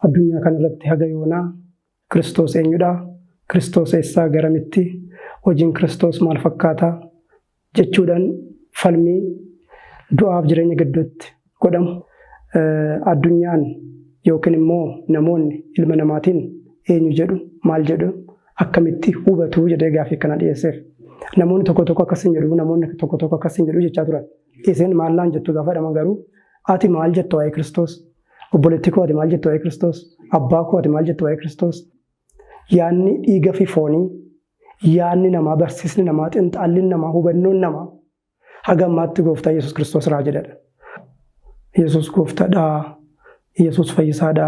Addunyaa kanarratti haga yoonaa Kiristoos eenyudha? Kiristoos eessaa garamitti? Hojiin Kiristoos maal fakkaata? Jechuudhaan falmii du'aaf jireenya gidduutti godhamu. Addunyaan yookiin immoo namoonni ilma namaatiin eenyu jedhu, maal jedhu, akkamitti hubatu jedhee gaaffii kana dhiyeesseef. Namoonni tokko tokko akkas hin jedhu, namoonni tokko tokko akkas hin jedhu jechaa turan. Isin maal naan jettu gaafa jedhaman garuu, ati maal jettu waa'ee Kiristoos? Obboleettii koo, ati maal jettu waa'ee Kiristoos? Abbaa koo, ati maal jettu waa'ee Kiristoos? Yaanni dhiiga fi foonii, yaanni namaa, barsiisni namaa, xinxaalliin namaa, hubannoon namaa haga ammaatti Gooftaa Yesuus Kiristoos raajiidha. Yesuus gooftaadha, Yesuus fayyisaadha,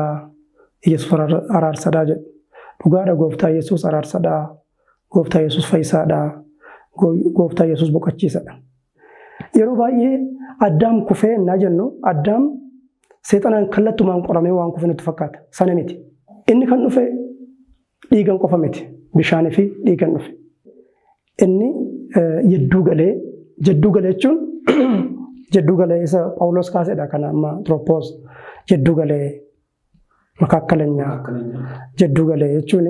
Yesuus araarsadha jedhu. Dhugaadha, Gooftaa Yesuus araarsadha, Gooftaa Yesuus fayyisaadha, Gooftaa Yesuus boqochiisadha. Yeroo baay'ee Addaam kufee ennaa jennu, Addaam seexanaan kallattumaan qoramee waan kufe nutti fakkaata. Sana miti. Inni kan dhufe dhiigan qofa miti. Bishaanii fi dhiigan dhufe. Inni jedduu galee, jedduu galee jechuun jedduu galee isa Phaawulos kaasedha, kana amma Tropos jedduu galee, makaakkalaኛ jedduu galee jechuun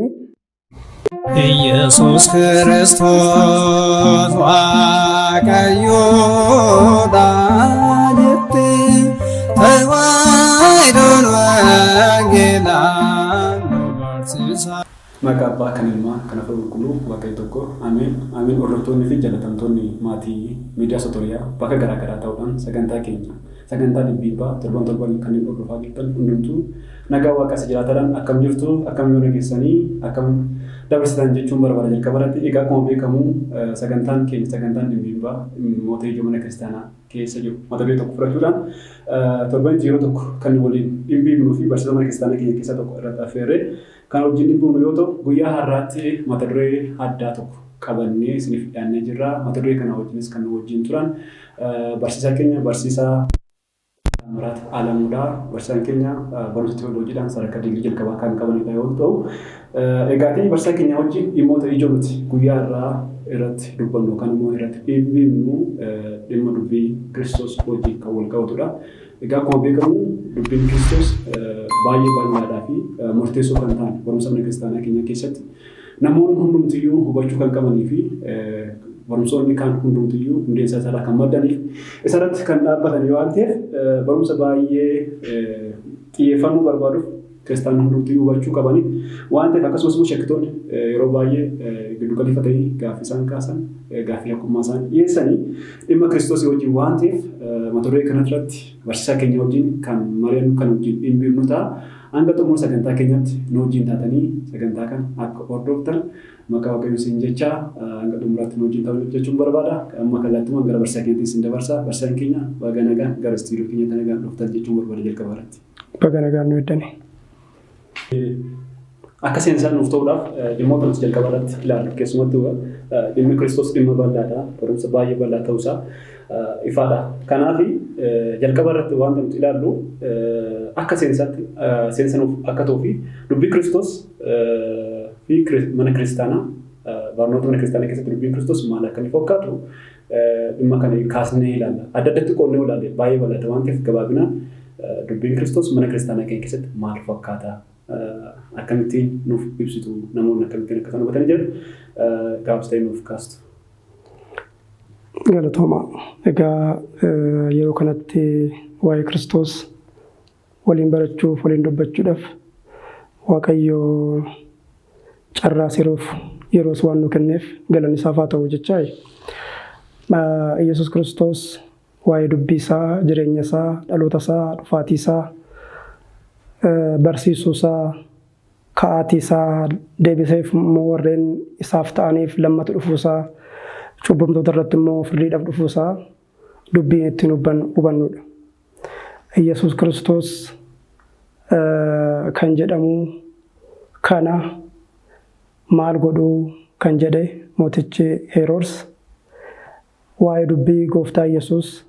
ኢየሱስ ክርስቶስ Waaqayyoodha jettee Tewaahidoon wangeelaan nu barsiisa. Maqaa Abbaa, kan Ilmaa, kan Hafuura Qulqulluu, Waaqayyo tokko. Ameen. Ameen. Hordoftoonni fi jaalatamtoonni maatii miidiyaa Sotoriyaa bakka garaa garaa ta'uudhaan sagantaa keenya, sagantaa dhibbiibbaa torban torban kanneen hordofaa jirtan hundumtuu, nagaa Waaqa isa jiraataadhaan akkam jirtu? Akkam yoona keessanii, akkam dabarsitan jechuun barbaada jalqaba irratti. Egaa akkuma beekamu sagantaan keenya, sagantaan dhibbiibbaa, dhimmoota ijoo mana kiristaanaa keessa jiru mata duree tokko fudhachuudhaan torbanitti yeroo tokko kan waliin dhimbiibnuu fi barsiisota mana kiristaanaa keenya keessaa tokko irratti affeerree kan wajjin dhimbiibnu yoo ta'u, guyyaa har'aatti mata duree addaa tokko qabannee isiniif dhiyaannee jirra. Mata duree kana wajjinis kan nu wajjin turan barsiisaa keenya, barsiisaa Taammiraat Alamuudha. Barsiisaan keenya barumsa teolojiidhaan sadarkaa digirii jalqabaa kan qabanidha yoo ta'u, egaa barsiisaa keenya wajjin dhimmoota ijoo nuti guyyaa har'aa irratti dubbannu yookaan immoo irratti dhimmiibnu dhimma dubbii Kiristoos wajjin kan wal qabatudha. Egaa akkuma beekamu dubbiin Kiristoos baay'ee bal'aadhaa fi murteessoo kan ta'an barumsa mana kiristaanaa keenya keessatti namoonni hundumtiyyuu hubachuu kan qabanii fi barumsoonni kaan hundumtiyyuu hundeensaa isaarraa kan maddaniif isarratti kan dhaabbatan yoo waan ta'eef, barumsa baay'ee xiyyeeffannoo barbaaduuf kiristaanonni hundumtiyyuu hubachuu qabanii waan ta'eef, akkasumas immoo shakkitoonni yeroo baay'ee giddu galeeffatanii gaaffii isaan kaasan, gaaffii shakkummaa isaan dhiyeessanii dhimma Kiristoosii wajjin waan ta'eef, mata duree kanarratti barsiisaa keenya wajjin kan mari'annu, kan wajjin dhimbiibnu ta'a. Hanga xumura sagantaa keenyaatti nu wajjin taatanii sagantaa kana akka hordoftan maqaa Waaqayyoon isin jecha hanga xumuraatti nu wajjin ta'uu jechuun barbaada. Amma kallattumaan gara barsiisaa keenyatti isin dabarsa. Barsiisaan keenya, baga nagaan gara istuudiyoo keenyatti nagaan dhuftan jechuun barbaada jalqaba irratti. Baga nagaan nu eddani. Akka seensaa nuuf ta'uudhaaf dhimmoota nuti jalqaba irratti ilaallu, keessumattuu dhimmi Kiristoos dhimma bal'aadha. Barumsa baay'ee bal'aa ta'uusaa ifaadha. Kanaaf jalqaba irratti wanta nuti ilaallu akka seensaatti, seensa nuuf akka ta'uu fi dubbii Kiristoos fi mana kiristaanaa, barnoota mana kiristaanaa keessatti dubbiin Kiristoos maal akka inni fakkaatu dhimma kana kaasnee ilaalla. Adda addatti qoodnee ilaalle baay'ee bal'ata waan ta'eef, gabaabinaan dubbiin Kiristoos mana kiristaanaa keenya keessatti maal fakkaata? Akkamittiin nuuf ibsitu? Namoonni akkamittiin akka isaan hubatanii jiran gabaabsitanii nuuf kaastu? Galatooma. Egaa yeroo kanatti waa'ee Kiristoos waliin barachuuf, waliin dubbachuudhaaf Waaqayyo carraas yeroof yeroos waan nu kenneef galanni isaaf haa ta'u jechaa. Yesuus Kiristoos waa'ee dubbii isaa, jireenya isaa, dhaloota isaa, dhufaatii isaa, barsiisuu isaa, ka'aatii isaa, deebiseef immoo warreen isaaf ta'aniif lammata dhufuu isaa, cubbamtoota irratti immoo firdiidhaaf dhufuu isaa dubbiin ittiin hubannudha. Yesuus Kiristoos kan jedhamu kana maal godhuu kan jedhe mootichi Heroors, waa'ee dubbii Gooftaa Yesuus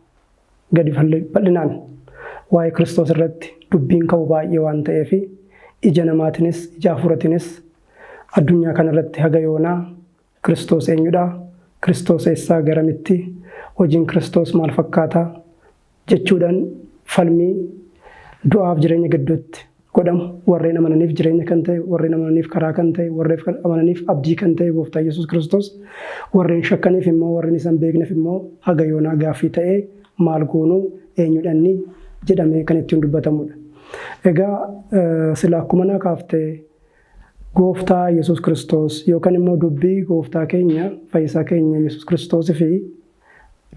gadi bal'inaan waa'ee Kiristoos irratti dubbiin ka'u baay'ee waan ta'eef, ija namaatiinis ija hafuuratiinis addunyaa kanarratti haga yoonaa Kiristoos eenyudha? Kiristoos eessaa garamitti? Hojiin Kiristoos maal fakkaata? Jechuudhaan falmii du'aaf jireenya gidduutti godhamu, warreen amananiif jireenya kan ta'e, warreen amananiif karaa kan ta'e, warreen amananiif abdii kan ta'e Gooftaa Yesuus Kiristoos, warreen shakkaniif immoo, warreen isa hin beekneef immoo haga yoonaa gaaffii ta'ee maal goonuu, eenyudhanni jedhamee kan ittiin dubbatamudha. Egaa sila akkuma naa kaaftee Gooftaa Yesuus Kiristoos yookaan immoo dubbii Gooftaa keenya Fayyisaa keenya Yesuus Kiristoosii fi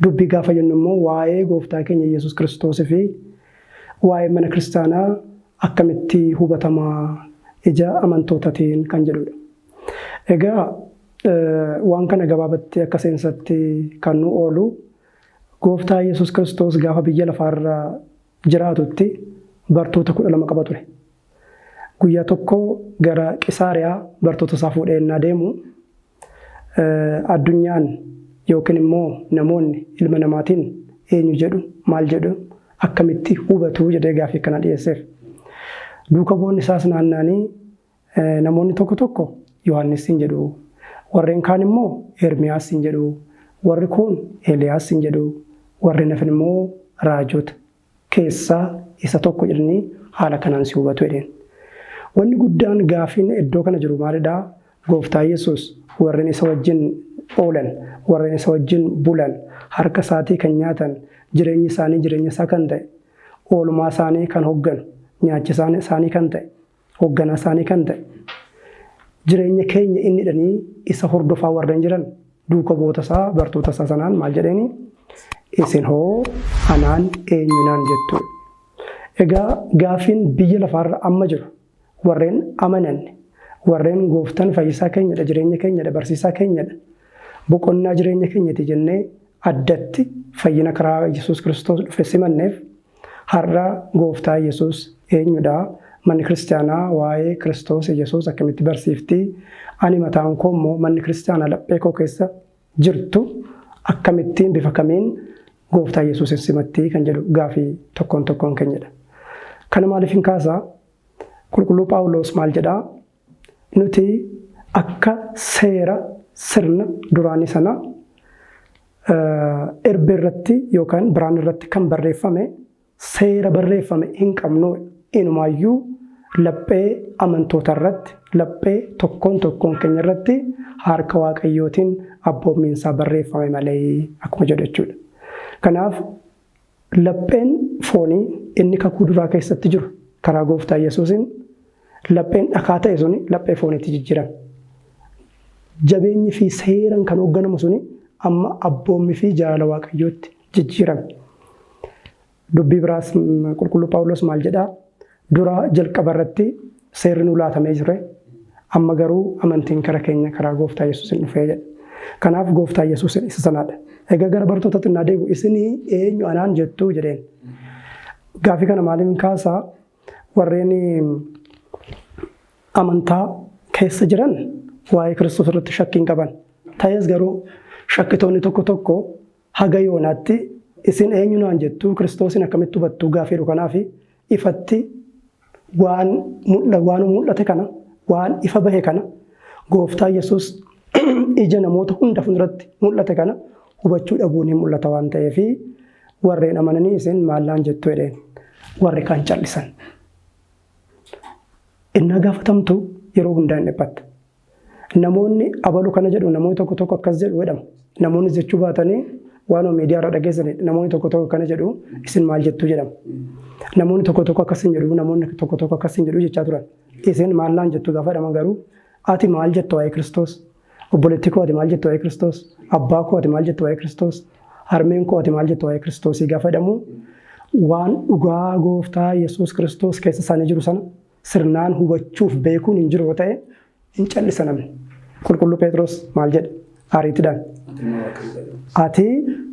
dubbii gaafa jennu immoo waa'ee Gooftaa keenya Yesuus Kiristoosii fi waa'ee mana kiristaanaa akkamitti hubatamaa ija amantootatiin kan jedhudha. Egaa waan kana gabaabatti akka seensatti kan nu oolu, Gooftaa Yesuus Kiristoos gaafa biyya lafaarra jiraatutti bartoota 12 qaba ture. Guyyaa tokko gara Qisaariyaa bartoota isaa fuudhee ennaa deemu, addunyaan yookiin immoo namoonni ilma namaatiin eenyu jedhu, maal jedhu, akkamitti hubatu jedhee gaaffii kana dhiyeesseef. Duuka bu'oonni isaas naanna'anii, namoonni tokko tokko Yohaannisiin jedhu, warreen kaan immoo Ermiyaasiin jedhu, warri kuun Eeliyaasiin jedhu, warreen hafan immoo raajota keessaa isa tokko jedhanii haala kanaan si hubatu jedheen. Wanni guddaan gaaffiin iddoo kana jiru maalidhaa? Gooftaa Yesuus warreen isa wajjin oolan, warreen isa wajjin bulan, harka isaatii kan nyaatan, jireenyi isaanii jireenya isaa kan ta'e, oolmaa isaanii kan hogganu, nyaachisa isaanii kan ta'e, hoogganaa isaanii kan ta'e, jireenya keenya inni jedhanii isa hordofaa warreen jiran duuka bu'oota isaa, bartoota isaa sanaan maal jedheeni? "Isin hoo anaan eenyunaan jettu?" Egaa gaaffiin biyya lafaarra amma jiru, warreen amananne, warreen Gooftaan fayyisaa keenyadha, jireenya keenyadha, barsiisaa keenyadha, boqonnaa jireenya keenyati jennee addatti fayyina karaa Yesuus Kiristoos dhufe simanneef, har'a Gooftaa Yesuus eenyudha? Manni kiristaanaa waa'ee Kiristoos Yesuus akkamitti barsiifti? Ani mataan koo immoo manni kiristaanaa laphee koo keessa jirtu akkamittiin, bifa kamiin Gooftaa Yesuus simatti kan jedhu gaafii tokkoon tokkoon keenyadha. Kana maaliif hin kaasaa? Qulqulluu Phaawulos maal jedhaa? Nuti akka seera sirna duraanii sana erbee irratti yookaan biraan irratti kan barreeffame seera barreeffame hin qabnu, inumaayyuu laphee amantoota irratti, laphee tokkoon tokkoon keenya irratti harka Waaqayyootiin abboommiinsaa barreeffame malee akkuma jedhu jechuudha. Kanaaf lapheen foonii inni kakuu duraa keessatti jiru karaa Gooftaa Yesuusiin lapheen dhakaa ta'e suni laphee fooniitti jijjiirame. Jabeenyi fi seeraan kan hoogganamu suni amma abboommii fi jaalala Waaqayyootti jijjiirame. Dubbii biraas Qulqulluu Phaawulos maal jedhaa? Dura jalqaba irratti seerri nu laatamee ture. Amma garuu amantiin kara keenya karaa Gooftaa Yesuusin dhufee jedha. Kanaaf Gooftaa Yesuus isa sanaadha. Egaa gara bartootatti naa deebi'u, "Isinii eenyu anaan jettuu?" jedheen. Gaaffii kana maaliin kaasaa? Warreen amantaa keessa jiran waa'ee Kiristoos irratti shakkii hin qaban. Ta'es garuu shakkitoonni tokko tokko haga yoonaatti "Isin eenyu naan jettuu? Kiristoosin akkamitti hubattuu?" gaaffii jedhu kanaaf ifatti waan mul'ate kana, waan ifa bahe kana, Gooftaa Yesuus ija namoota hunda fuulduratti mul'ate kana hubachuu dhabuun hin mul'ata waan ta'eef, warreen amananii "Isin maal naan jettu?" jedheen. Warri kaan callisan. Innaa gaafatamtu yeroo hundaa hin dhiphatta. Namoonni abalu kana jedhu, namoonni tokko tokko akkas jedhu jedhama. Namoonni jechuu baatanii waan miidiyaa irra dhageessanidha. Namoonni tokko tokko kana jedhu, "Isin maal jettu?" jedhama. Namoonni tokko tokko akkas hin jedhu, namoonni tokko tokko akkas hin jedhu jechaa turan. "Isin maal naan jettu?" gaafa jedhaman garuu, ati maal jettu waa'ee Kiristoos? Obboleettii koo, ati maal jettu waa'ee Kiristoos? Abbaa koo, ati maal jettu waa'ee Kiristoos? Harmeen koo, ati maal jettu waa'ee Kiristoosii gaafa jedhamu, waan dhugaa Gooftaa Yesuus Kiristoos keessa isaanii jiru sana sirnaan hubachuuf beekuun hin jiru yoo ta'e, hin callisa namni. Qulqulluu Phexros maal jedhe? Ariitiidhaan. "Ati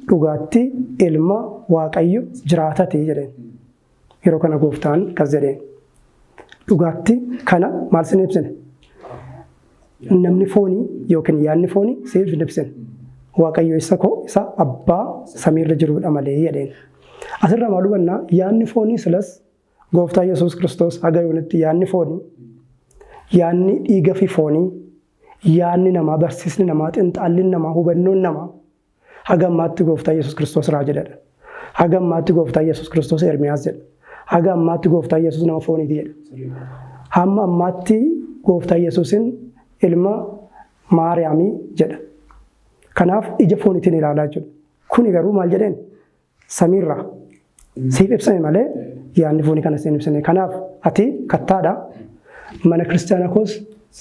dhugaatti ilma Waaqayyo jiraatati" jedheen. Yeroo kana Gooftaan akkas jedheen. "Dhugaatti kana maal sin ibsine? Namni foonii yookiin yaadni foonii siif hin ibsine. Waaqayyo isa koo isa abbaa samiirra jirudha malee" jedheen. Asirraa maal hubannaa? Yaadni foonii silas Gooftaa Yesuus Kiristoos haga yoonitti yaadni foonii, yaadni dhiiga fi foonii, yaadni namaa, barsiisni namaa, xinxaalliin namaa, hubannoon namaa haga ammaatti Gooftaa Yesuus Kiristoos raajiidha. Haga ammaatti Gooftaa Yesuus Kiristoos Ermiyaas jedha. Haga ammaatti gooftaa Yesuus nama fooniiti jedha. Hamma ammaatti gooftaa Yesuusin ilma Maariyaamii jedha. Kanaaf ija fooniitiin ilaalaa jechuudha. Kuni garuu maal jedheen samiirraa siif ibsame malee yaadni foonii kana siin ibsine. Kanaaf ati kattaadha. Mana kiristaanaa koos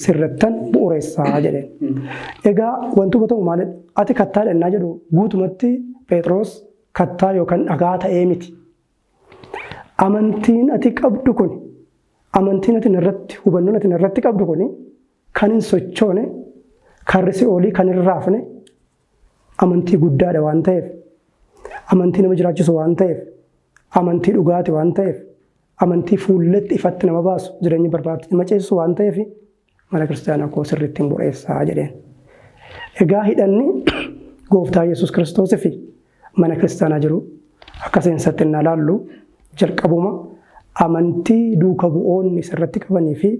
sirrattan bu'uureessaa jedheen. Egaa wanti hubatamu maalidha? Ati kattaadha innaa jedhu guutumatti Phexros kattaa yookaan dhagaa ta'ee miti. Amantiin ati qabdu kun, amantiin ati irratti hubannoon ati irratti qabdu kun kan hin sochoone, karri si'oolii kan hin raafne amantii guddaadha waan ta'eef, amantii nama jiraachisu waan ta'eef, amantii dhugaati waan ta'eef, amantii fuulletti ifatti nama baasu, jireenya barbaadu nama ceesisu waan ta'eef mana kiristaanaa koo sirriitti hin bu'uureessaa jedheen. Egaa hidhanni gooftaa Yesuus Kiristoosii fi mana kiristaanaa jiru akka seensatti innaa laallu jalqabuma amantii duuka bu'oonni isarratti qabanii fi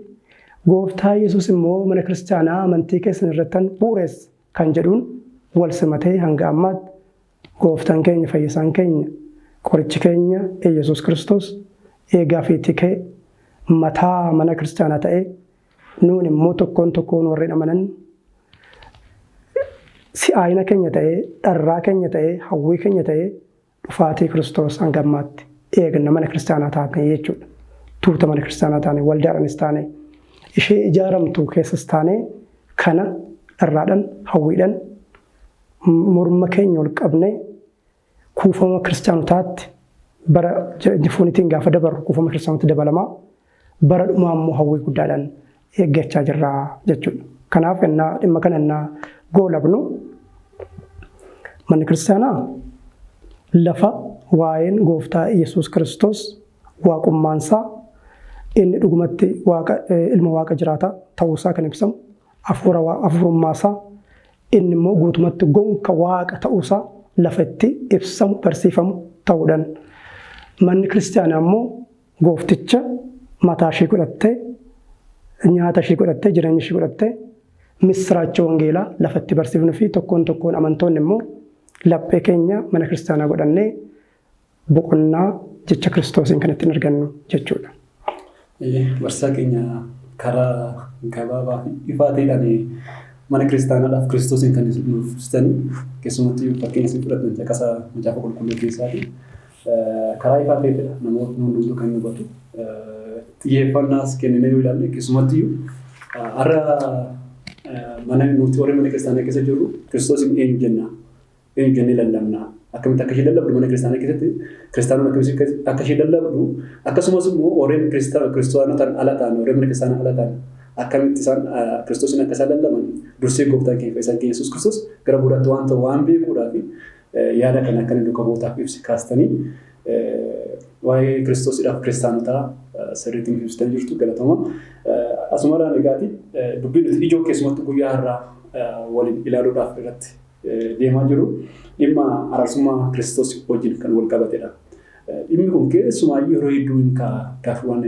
gooftaa Yesuus immoo mana kiristaanaa amantii keessan irrattan bu'uureessa kan jedhuun wal simatee hanga ammaatti gooftaan keenya fayyisaan keenya qorichi keenya Yesuus Kiristoos eegaa fi tikee mataa mana kiristaanaa ta'ee nuun immoo tokkoon tokkoon warreen amanan si'aayina keenya ta'ee dharraa keenya ta'ee hawwii keenya ta'ee dhufaatii Kiristoos hanga ammaatti eegna mana kiristaanaa taane jechuudha. Tuuta mana kiristaanaa taane waldaadhaanis taane ishee ijaaramtu keessas taane kana dharraadhaan hawwiidhaan morma keenya ol qabnee kuufama kiristaanotaatti bara fooniitiin gaafa dabarru kuufama kiristaanotatti dabalamaa bara dhumaa immoo hawwii guddaadhaan eeggachaa jirra jechuudha. Kanaaf innaa dhimma kana innaa goolabnu manni kiristaanaa lafa waa'een gooftaa Yesuus Kiristoos waaqummaansaa inni dhugumatti waaqa ilma waaqa jiraataa ta'uusaa kan ibsamu hafuura hafuurummaasaa inni immoo guutumatti gonka waaqa ta'uusaa lafa itti ibsamu barsiifamu ta'uudhaan manni kiristaanaa immoo goofticha mataa ishee godhattee nyaata ishee godhattee jireenya ishee godhattee misiraacha wangeelaa lafa itti barsiifnu fi tokkoon tokkoon amantoonni immoo laphee keenya mana kiristaanaa godhannee boqonnaa jecha Kiristoosiin kan ittiin argannu jechuudha. Barsiisaa keenya karaa gabaabaa fi ifaa ta'eedhaan mana kiristaanaadhaaf Kiristoosiin kan nuuf ibsitanii keessumattuu fakkeenya isin fudhatan caqasa macaafa qulqulluu keessaati. Karaa ifaa ta'eedha namootni hundumtuu kan hubatu. Xiyyeeffannaas kenninee yoo ilaalle keessumattuu har'a mana nuti warri mana kiristaanaa keessa jirru Kiristoosiin eenyu jenna eenyu jennee lallabna akkamitti akka ishee lallabdu mana kiristaanaa keessatti kiristaanonni akkamitti akka ishee lallabdu akkasumas immoo warreen kiristaanotaan ala ta'an warreen mana kiristaanaa ala ta'an akkamitti isaan Kiristoosiin akka isaan lallaban dursee gooftaan keenya fayyisaan keenya Yesuus Kiristoos gara boodaatti waan ta'u waan beekuudhaa fi yaada kana akka inni duuka bu'ootaaf ibsi kaastanii waa'ee Kiristoosiidhaaf kiristaanotaa sirriitti nuuf ibsitanii jirtu galatoma. Asumarraan egaati dubbii nuti ijoo keessumattuu guyyaa har'aa waliin ilaaluudhaaf irratti deemaa jiru dhimma araarsummaa Kiristoos wajjin kan wal qabatedha. Dhimmi kun keessumaayyuu yeroo hedduu hin ka'a gaaffiiwwan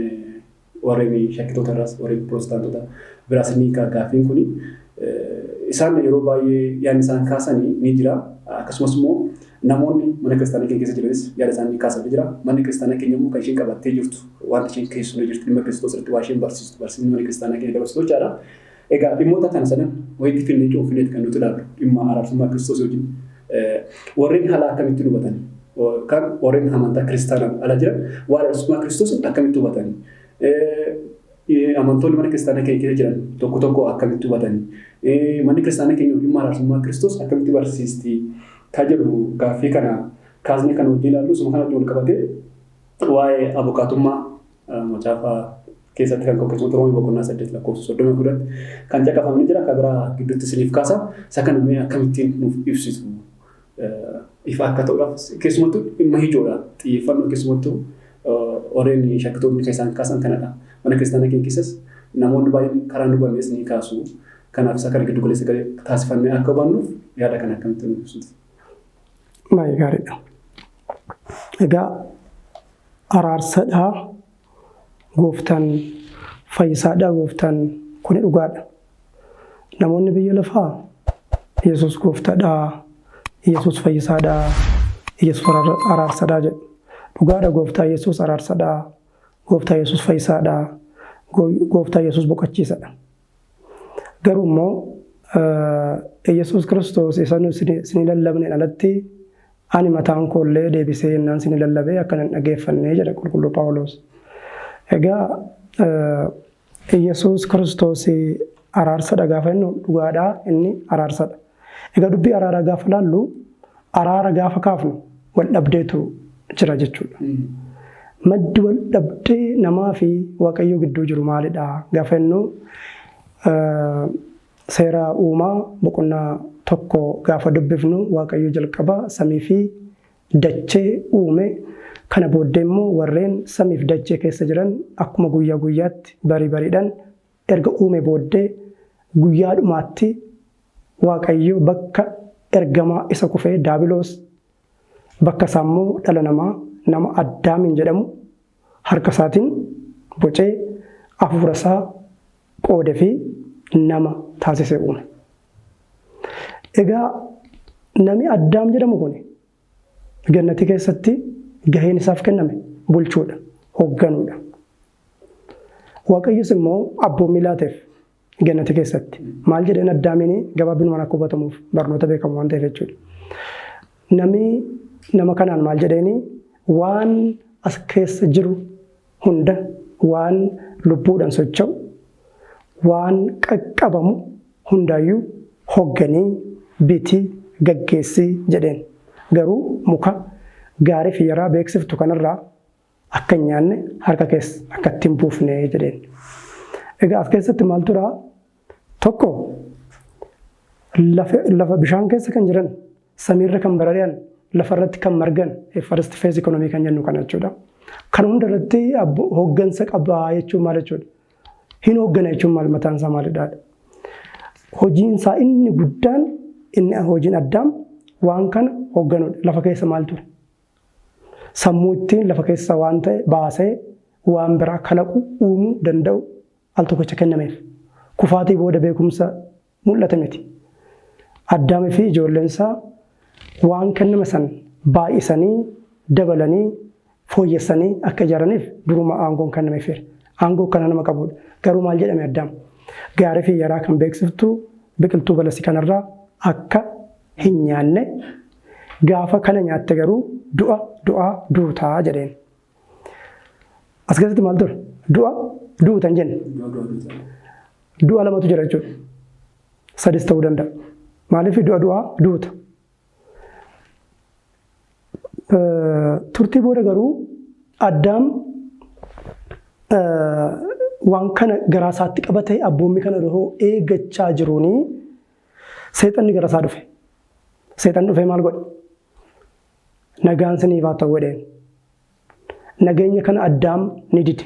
warreen shakkitoota irraas warreen pirootestaantota biraas ni ka'a gaaffiin kuni. Isaan yeroo baay'ee yaadni isaan kaasanii ni jira. Akkasumas immoo namoonni mana kiristaanaa keenya keessa jiranis yaada isaanii kaasan jira. Manni kiristaanaa keenya immoo kan isheen qabattee jirtu wanta isheen keessu ni jirti dhimma Kiristoos irratti waa isheen barsiistu barsiisni mana kiristaanaa keenya dabarsitu jechaadha. Egaa dhimmoota kana sadan walitti finnee cuunfineeti kan nuti ilaallu dhimma araarsummaa Kiristoos wajjin warreen haala akkamitti hubatan kan warreen amantaa kiristaanaan ala jiran waa'ee araarsummaa Kiristoos akkamitti hubatani amantoonni mana kiristaanaa keenya keessa jiran tokko tokko akkamitti hubatani manni kiristaanaa keenya dhimma araarsummaa Kiristoos akkamitti barsiisti ka jedhu gaaffii kana kaasnee kan wajjin ilaallu suma kana wajjin wal qabatee waa'ee abukaatummaa macaafa keessatti kan qopheessu Roomii boqonnaa 8 lakkoofsa 34 kan caqafamni jira kan biraa gidduutti isiniif kaasa isa kana mee akkamittiin nuuf ibsitu ifa akka ta'uudhaaf keessumattuu dhimma ijoodha xiyyeeffannoo keessumattuu warreen shakkitoonni kan isaan kaasan kanadha mana kiristaanaa keenya keessas namoonni baay'een karaa nu hubannes ni kaasu kanaaf isa kana giddu galeessa taasifannee akka hubannuuf yaada kana akkamitti nuuf ibsitu. Baay'ee gaariidha. Egaa araarsadhaa gooftaan fayyisaadhaa gooftaan kuni dhugaadha. Namoonni biyya lafaa Yesuus gooftaadhaa, Yesuus fayyisaadhaa, Yesuus araarsadhaa jedhu. Dhugaadha, Gooftaa Yesuus araarsadha. Gooftaa Yesuus fayyisaadha. Gooftaa Yesuus boqochiisadha. Garuu immoo Yesuus Kiristoos isa nu isinii lallabneen alatti ani mataan koollee deebisee yennaan isinii lallabee akka hin dhageeffannee jedha Qulqulluu Phaawulos. Egaa Yesuus Kiristoos araarsadha gaafa jennu, dhugaadhaa, inni araarsadha. Egaa dubbii araaraa gaafa laallu, araara gaafa kaafnu wal dhabdeetu jira jechuudha. Maddi wal dhabdee namaa fi Waaqayyo gidduu jiru maalidha gaafa jennu, Seera Uumaa boqonnaa 1 gaafa dubbifnu, Waaqayyo jalqaba samii fi dachee uume. Kana booddee immoo warreen samiif dachee keessa jiran akkuma guyyaa guyyaatti barii bariidhaan erga uume booddee, guyyaa dhumaatti Waaqayyo bakka ergamaa isa kufee Daabiloos, bakka isaa immoo dhala namaa nama Addaamiin jedhamu harka isaatiin bocee, hafuura isaa qoode fi nama taasisee uume. Egaa namni Addaam jedhamu kun gannatii keessatti gaheen isaaf kenname bulchuudha, hoogganuudha. Waaqayyos immoo abboommii laateef gannati keessatti. Maal jedheen Addaamiin? Gabaabinuma akka hubatamuuf, barnoota beekamu waan ta'eef jechuudha. Namni nama kanaan maal jedheeni? Waan as keessa jiru hunda, waan lubbuudhaan socho'u, waan qaqqabamu hundaayyuu hogganii, bitii, gaggeessii jedheen. Garuu muka gaarii fi yaraa beeksiftu kanarraa akka hin nyaanne, harka keessa akka ittiin buufne jedheen. Egaa as keessatti maal tura? Tokko, lafa bishaan keessa kan jiran, samiirra kan barari'an, lafarratti kan margan, first phase economy kan jennu kana jechuudha. Kan hunda irratti hooggansa qabaa jechuun maal jechuudha? Hin hooggana jechuun maal, mataan isaa maalidha? Hojiin isaa inni guddaan, inni hojiin Addaam waan kana hoogganuudha. Lafa keessa maal ture? Sammuu ittiin lafa keessa waan ta'e baasee waan biraa kalaqu, uumuu danda'u al tokkicha kennameef. Kufaatii booda beekumsa mul'ate miti. Addaamii fi ijoolleen isaa waan kenname san baay'isanii, dabalanii, fooyyessanii akka ijaaraniif duruma aangoon kennameefira. Aangoo kana nama qabudha. Garuu maal jedhame Addaam? Gaarii fi yaraa kan beeksiftu biqiltuu balasii kanarraa akka hin nyaanne, gaafa kana nyaatte garuu du'a du'aa duutaa jedheen. As keessatti maal ture? Du'a duutan jenne. Du'a lamatu jira jechuudha. Sadis ta'uu danda'a. Maaliif du'a du'aa duuta? Turtii booda garuu Addaam waan kana garaa isaatti qabatee abboommii kana yeroo eeggachaa jiruuni seexanni gara isaa dhufe. Seexanni dhufee maal godhe? Nagaan siniif haa ta'u jedheen. Nageenya kana Addaam ni dide.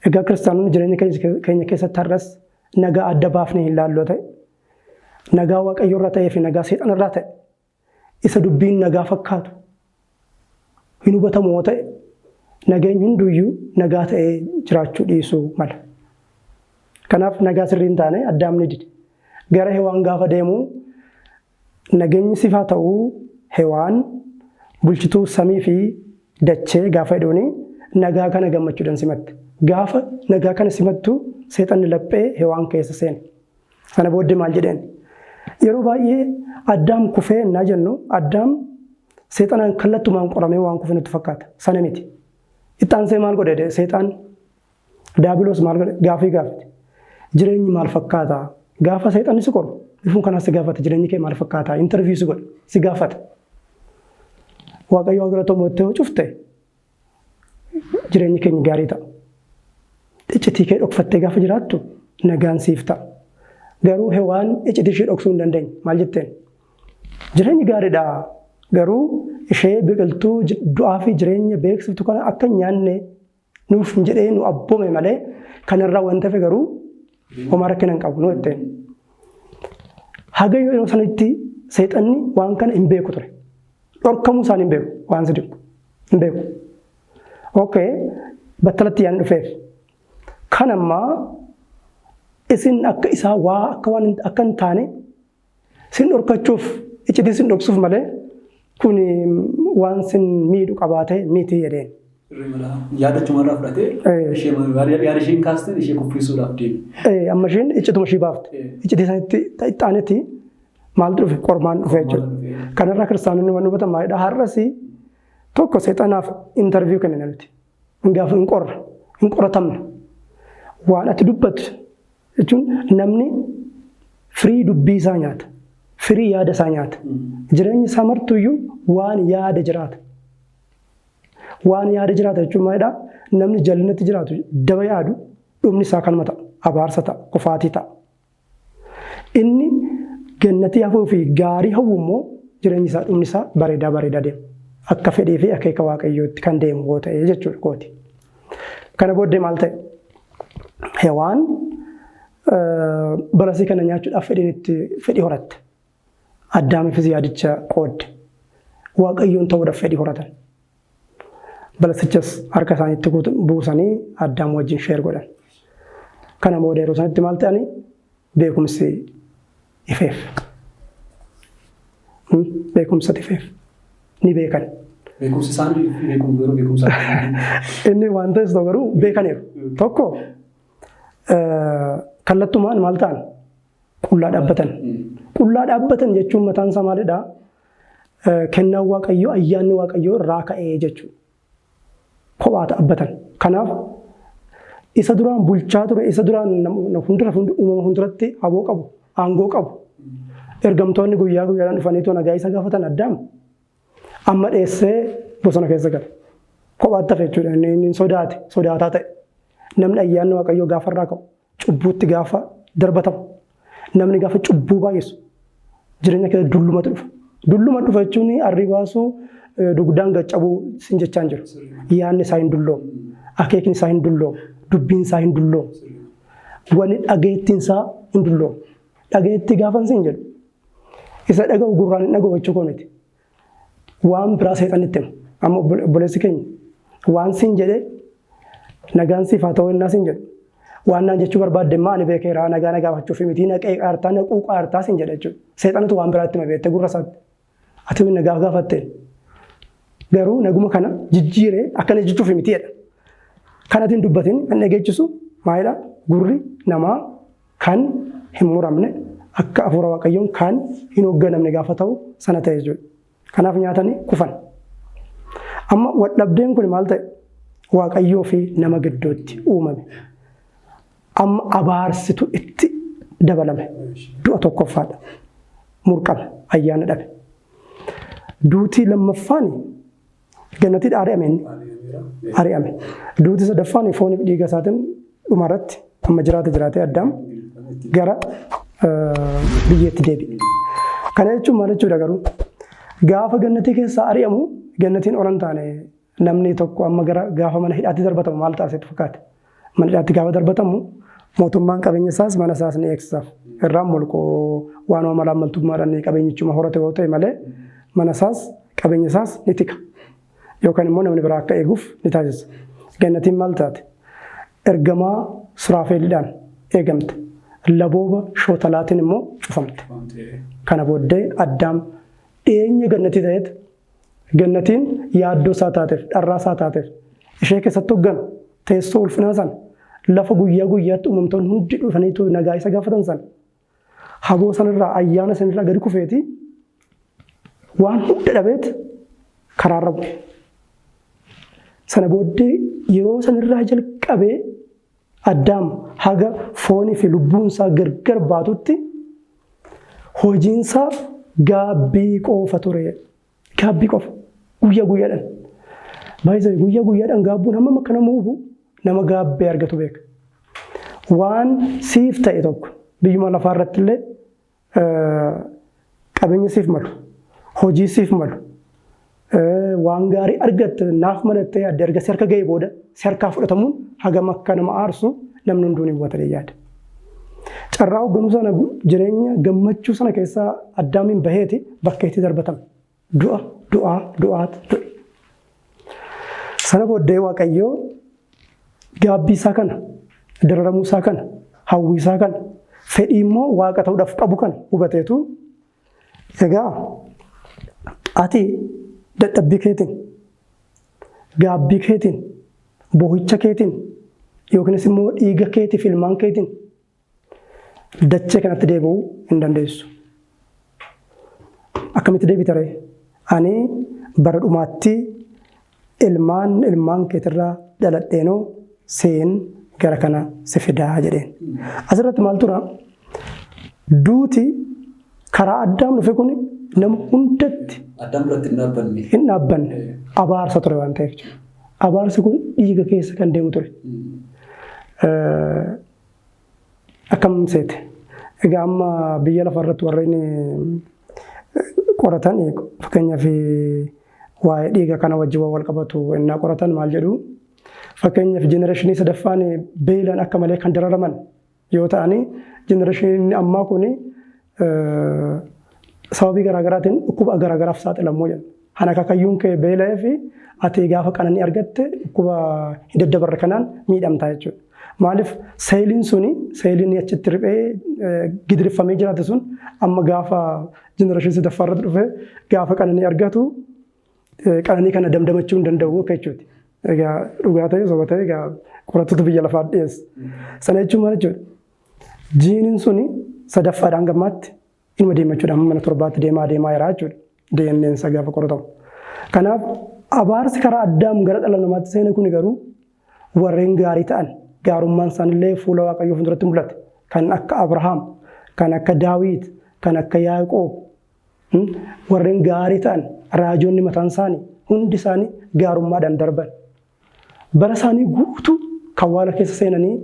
Egaa kiristaanonni jireenya keenya keessatti har'as nagaa adda baafnee hin laalloo ta'e, nagaa Waaqayyo irraa ta'ee fi nagaa seexana irraa ta'e, isa dubbiin nagaa fakkaatu hin hubatamu yoo ta'e, nageenyi hunduyyuu nagaa ta'ee jiraachuu dhiisuu mala. Kanaaf nagaa sirrii hin taane Addaam ni dide. Gara Hewaan gaafa deemu, nageenyi siif haa ta'u Hewaan, bulchituu samii fi dachee gaafa jedhuuni, nagaa kana gammachuudhaan simatte. Gaafa nagaa kana simattu seexanni laphee Hewaan keessa seene. Sana booddee maal jedheen? Yeroo baay'ee Addaam kufee ennaa jennu, Addaam seexanaan kallattumaan qoramee waan kufe nutti fakkaata. Sana miti. Ittaansee maal godhe seexaan? Daabiloos maal godhe? Gaafii gaafate. Jireenyi maal fakkaata? Gaafa seexanni si qoru bifuma kanaas si gaafata. Jireenyi kee maal fakkaata? Interview si godhe, si gaafata. Waaqayyo galatoomuu jettee yoo cufte jireenyi keenya gaarii ta'a. Iccitii kee dhokfattee gaafa jiraattu nagaan siif ta'a. Garuu Hewaan iccitii ishee dhoksuu hin dandeenye. Maal jetteen? Jireenyi gaariidha. Garuu ishee biqiltuu du'aa fi jireenya beeksiftu kana akka hin nyaanne nuuf hin jedhee nu abboome malee, kanarraa wanta hafe garuu homaa rakkina hin qabu nu jetteen. Haga yeroo sanatti seexanni waan kana hin beeku ture. Dhorkamuu isaan hin beeku, waan si dhibu hin beeku. Okay, battalatti yaan dhufeef. Kan ammaa isin akka isaa waa akka waan akka hin taane sin dhorkachuuf, iccitii sin dhoksuuf malee kun waan sin miidhu qabaate miti jedheen. Yaadachumarraa fudhatee yaada isheen kaasteen ishee kuffisuudhaaf deeme. Amma isheen iccituma ishii baafte. Iccitii sanitti itti maaltu dhufe? Qormaan dhufe jechuudha. Kanarraa kiristaanonni waan hubatan maalidha? Har'as tokko seexanaaf interview kennina nuti. Gaafa hin qorra, hin qoratamne. Waan ati dubbattu jechuun namni firii dubbii isaa nyaata. Firii yaada isaa nyaata. Jireenyi isaa martuyyuu waan yaada jiraata. Waan yaada jiraata jechuun maalidha? Namni jallinatti jiraatu daba yaadu dhumni isaa kanuma ta'a. Abaarsa ta'a, kufaatii ta'a. Inni gannatii hafuu fi gaarii hawwu immoo jireenyi isaa dhumni isaa bareedaa bareedaa deema. Akka fedhii fi akeeka Waaqayyootti kan deemu yoo ta'e jechuudha kooti. Kana booddee maal ta'e? Hewaan balasii kana nyaachuudhaaf fedhii horatte. Addaamiifis yaadicha qoodde. Waaqayyoon ta'uudhaaf fedhii horatan. Balasichas harka isaaniitti buusanii Addaam wajjin share godhan. Kana booda yeroo sanatti maal ta'anii? Beekumsi ifeef. Beekumsa ifeef. Ni beekan. Beekumsi isaanii beekumsa garuu beekumsa. Inni waan ta'es ta'u garuu beekaniiru. Tokko kallattumaan maal ta'an? Qullaa dhaabbatan. Qullaa dhaabbatan jechuun mataan isaa maalidhaa? Kennaan Waaqayyoo, ayyaanni Waaqayyoo irraa ka'ee jechuudha. Kophaa dhaabbatan. Kanaaf isa duraan bulchaa ture, isa duraan hundura uumama hunduratti aboo qabu, aangoo qabu. Ergamtoonni guyyaa guyyaadhaan dhufanii too nagaa isa gaafatan Addaam amma dheessee bosona keessa gale. Kophaatti hafe jechuudha. Inni sodaate, sodaataa ta'e. Namni ayyaanni Waaqayyoo gaafa irraa ka'u, cubbuutti gaafa darbatamu, namni gaafa cubbuu baay'isu jireenya keessa dullumatu dhufa. Dulluma dhufa jechuun arrii baasuu, dugdaan gaccabuu sin jechaan jiru. Yaadni isaa hin dulloomu. Akeekni isaa hin dulloomu. Dubbiin isaa hin dulloomu. Wanni dhageettiin isaa hin dulloomu. Dhageettii gaafa sin jedhu isa dhaga'u gurraan hin dhaga'u jechuu koo miti. Waan biraa seexanitti hima. Amma obboleessi keenya waan sin jedhee nagaan siif haa ta'u innaa sin jedhu. Waan naan jechuu barbaadde immoo ani beekeera, nagaa na gaafachuuf miti, na qeeqaartaa, na quuqaartaa sin jedha jechuudha. Seexanatu waan biraatti hima beektee gurra isaatti. Ati nagaa gaafatteen. Garuu naguma kana jijjiiree akkana jechuuf miti jedha. Kan ati hin dubbatin kan dhageechisu maalidha? Gurri namaa kan hin muramne, akka hafuura Waaqayyoon kan hin hoogganamne gaafa ta'u sana ta'e jechuudha. Kanaaf nyaatanii kufan. Amma waldhabdeen kun maal ta'e? Waaqayyoo fi nama gidduutti uumame. Amma abaarsitu itti dabalame. Du'a tokkoffaadha. Murqame, ayyaana dhabe. Duutii lammaffaan gannatiidha ari'ame inni. Ari'ame. Duutii sadaffaan fooniif dhiiga isaatiin dhumarratti amma jiraate jiraatee Addaam gara biyyeetti deebi'e. Kana jechuun maal jechuudha garuu? Gaafa gannatii keessaa ari'amu gannatiin ol hin taane. Namni tokko amma gara gaafa mana hidhaatti darbatamu maal ta'a sitti fakkaate? Mana hidhaatti gaafa darbatamu mootummaan qabeenya isaas mana isaas ni eegsisaaf. Irraan molqoo waanuma malaammaltummaadhaan qabeenyichuma horate yoo ta'e malee mana isaas qabeenya isaas ni tika. Yookaan immoo namni biraa akka eeguuf ni taasisa. Gannatiin maal taate? Ergamaa Suraafeelidhaan eegamte. Labooba shootalaatiin immoo cufamte. Kana booddee Addaam dhiyeenya gannatii ta'eet gannatiin yaaddoo isaa taateef, dharraa isaa taateef, ishee keessatti hogganu teessoo ulfinaa sana, lafa guyyaa guyyaatti uumamtoonni hundi dhufaniitu nagaa isa gaafatan sana, haboo sanarraa, ayyaana sanarraa gadi kufeeti waan hunda dhabeet karaarra bu'e. Sana booddee yeroo sanarraa jalqabee Addaam haga foonii fi lubbuun isaa gargar baatutti hojiin isaa gaabbii qofa ture. Gaabbii qofa. Guyyaa guyyaadhaan. Baay'ee guyyaa guyyaadhaan gaabbuun hammam akka nama hubu nama gaabbee argatu beeka. Waan siif ta'e tokko biyyuma lafaa irratti illee qabeenya siif malu, hojii siif malu, waan gaarii argatte naaf malattee yaadde erga si harka ga'ee booda si harkaa fudhatamuun hagam akka nama aarsu namni hunduu ni hubata yaada. Carraa hoogganuu sana, jireenya gammachuu sana keessaa Addaamiin baheeti bakka itti darbatame. Du'a, du'aa, du'aat du'e. Sana booddee Waaqayyoo gaabbii isaa kana, dararamuu isaa kana, hawwii isaa kana, fedhii immoo Waaqa ta'uudhaaf qabu kana hubateetu, egaa ati Dadhabbii keetiin, gaabbii keetiin, boo'icha keetiin yookiinis immoo dhiiga keetiif ilmaan keetiin dachee kanatti deebi'uu hin dandeessu. Akkamitti deebita ree? Ani bara dhumaatti ilmaan ilmaan keetirraa dhaladheenoo seen gara kana si fidaa jedheen. Asirratti maal tura? Duuti karaa Addaam dhufe kun nama hundatti Addaam biratti hin dhaabbanne. Hin dhaabbanne. Abaarsa ture waan ta'eef jechuudha. Abaarsi kun dhiiga keessa kan deemu ture. Akkam seete? Egaa amma biyya lafa irratti warreen qoratan, fakkeenyaaf waa'ee dhiiga kana wajjin waan wal qabatu innaa qoratan maal jedhu? Fakkeenyaaf generation sadaffaan beelaan akka malee kan dararaman yoo ta'ani, generationiin ammaa kun sababii garaagaraatiin dhukkuba garaagaraaf saaxilamuu jedha. Kan akaakayyuun kee beela'ee fi ati gaafa qananii argatte dhukkuba hin daddabarre kanaan miidhamtaa jechuudha. Maaliif? Seeliin suni, seeliin achitti riphee gidirfamee jiraate sun amma gaafa generation sadaffaa irratti dhufe, gaafa qananii argatu, qananii kana damdamachuu hin danda'u akka jechuuti. Egaa dhugaa ta'e soba ta'e egaa qorattoota biyya lafaa dhiyeessa. Sana jechuun maal jechuudha? Jiiniin suni sadaffaadhaan gammaatti ilma deemachuudha, amma mana torbaatti deemaa deemaa jira jechuudha. DNA'n isaa gaafa qoratamu. Kanaaf abaarsi karaa Addaam gara dhala namaatti seene kun garuu warreen gaarii ta'an, gaarummaan isaanillee fuula Waaqayyoo fuulduratti mul'ate. Kan akka Abrahaam, kan akka Daawit, kan akka Yaaqoob, warreen gaarii ta'an, raajonni mataan isaanii hundi isaanii gaarummaadhaan darban. Bara isaanii guutuu kawwaala keessa seenanii